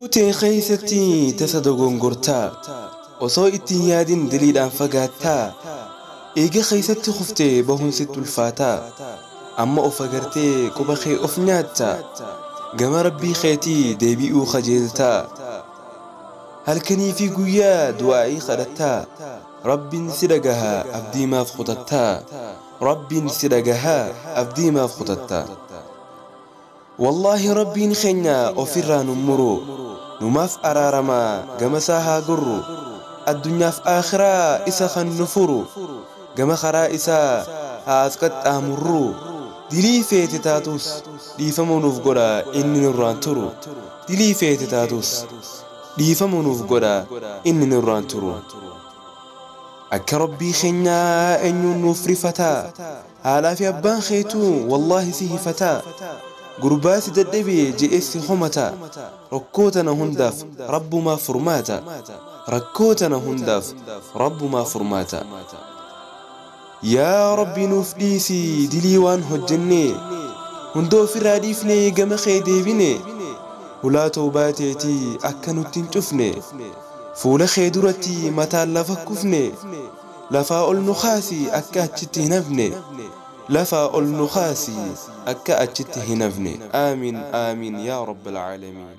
Kuteen keessatti tasa dogongortaa, osoo ittiin yaadin diliidhaan fagaattaa, eega keessatti kuftee bahuun sitti ulfaataa, amma of agartee quba kee of nyaattaa, gama rabbii keetii deebi'uu kajeeltaa. Halkanii fi guyyaa du'aa'ii kadhattaa, rabbiin si dhagahaa abdii maaf kutattaa, rabbiin si dhagahaa abdii maaf kutattaa. Wallaahi rabbiin keenya ofirraa nu muru, numaaf araaramaa gama isaa haa gurru, addunyaaf aakhiraa isa kan nu furu, gama karaa isaa haa as qaxxaamurru, dilii feete taatus dhiifama nuuf godha inni nurraan turu, dilii feete taatus dhiifama nuuf godha inni nurraan turu. Akka rabbii keenyaa eenyuun nuuf rifataa, haadhaa fi abbaan keetuu wallaahi si hifataa. Gurbaa si dadhabee je'ee si homataa, rakkoo tana hundaaf rabbumaa furmaata, rakkoo tana hundaaf rabbumaa furmaata. Yaa rabbi nuuf dhiisi dilii waan hojjennee, hunda ofirraa dhiifnee gama kee deebine, hulaa tawbaa teetii akka nutti hin cufne, fuula kee duratti mataan lafa kufne, lafaa ol nu kaasi akka achitti hin hafne. Lafaa ol nu kaasi akka achitti hin hafne. Aamiin aamiin yaa rabbal caalamiin.